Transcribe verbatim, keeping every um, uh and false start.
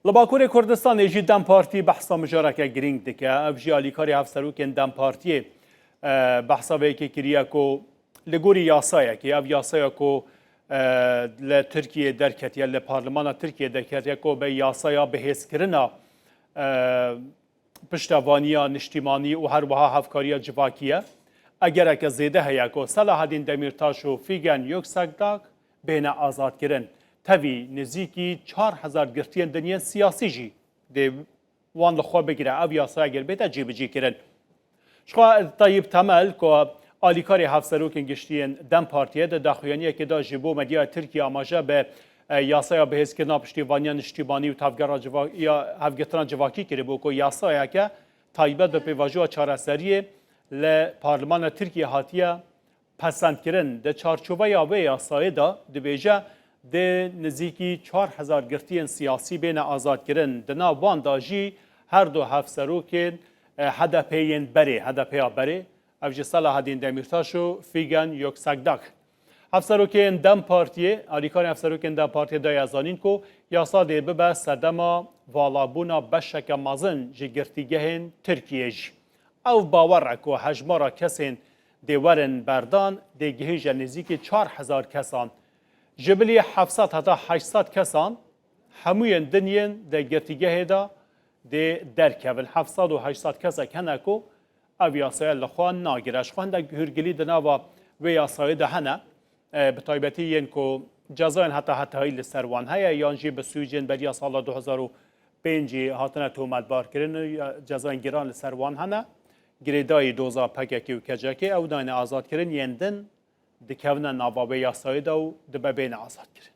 Li Bakurê Kurdistanê jî DEM Partî behsa mijareke girîng dike. Ev jî alîkarê hevserokên DEM Partiyê, e, behsa vê yekê kiriye ku li gorî yasayekê, ev yasaya ku, e, li Tirkiyê derketiye, li parlemana Tirkiyê derketiye ku be yasaya bihêzkirina, e, piştevaniya niştîmanî û her wiha hevkariya civakî ye. Egereke zêde heye ku Selahaddin Demirtaş û Figen Yüksekdag bêne azadkirin. Tevî nizîkî çar hezar girtiyên din yên siyasî jî dê wan li xwe bigire. Ev yasaya ger bête cîbicî kirin. Jixwe Tayyip Temel ku alîkarê hevserokên giştî yên DEM Partiyê di daxuyaniyekê de ji bo medyaya Tirkiyê amaje bi, e, yasaya bihêzkirina piştîvaniya niştîmanî û tevgera civa-, ya hevgirtina civakî kiribû ku yasayeke taybet bi pêvajoya çareseriyê li Parlemana Tirkiyê hatiye pesendkirin. Di çarçoveya vê yasayê de dibêje, dê nizîkî çar hezar girtiyên siyasî bêne azadkirin. Di nav wan de jî her du hevserokên, e, H D P yên berê, H D P ya berê, ev jî Selahaddin Demirtaş û Figen Yüksekdag. Hevserokên DEM Partiyê, alîkarên hevserokên DEM Partiyê daye zanîn ku yasa dê bibe sedema valabûna beşeke mezin ji girtîgehên Tirkiyê jî. Ew bawer e ku hejmara kesên dê werin berdan dê gihîje nêzîkî çar hezar kesan. Ji bilî heft sed heta heşt sed kesan hemûyên din yên di girtîgehê de dê derkevin. Heft sed û heşt sed kesek hene ku ev yasaya li xwe nagire. Ji xwe hindek hûrgilî di nava vê yasayê de hene. E, bi taybetî yên ku cezayên heta hetayî li ser wan heye, yan jî bi sûcên beriya sala du hezar û pêncî hatine tometbarkirin, ya cezayên giran li ser wan hene. Girêdayî doza P K K û K C K, ew nayne azadkirin, yên din dikevine nava vê yasayê de û dibe bêne azadkirin.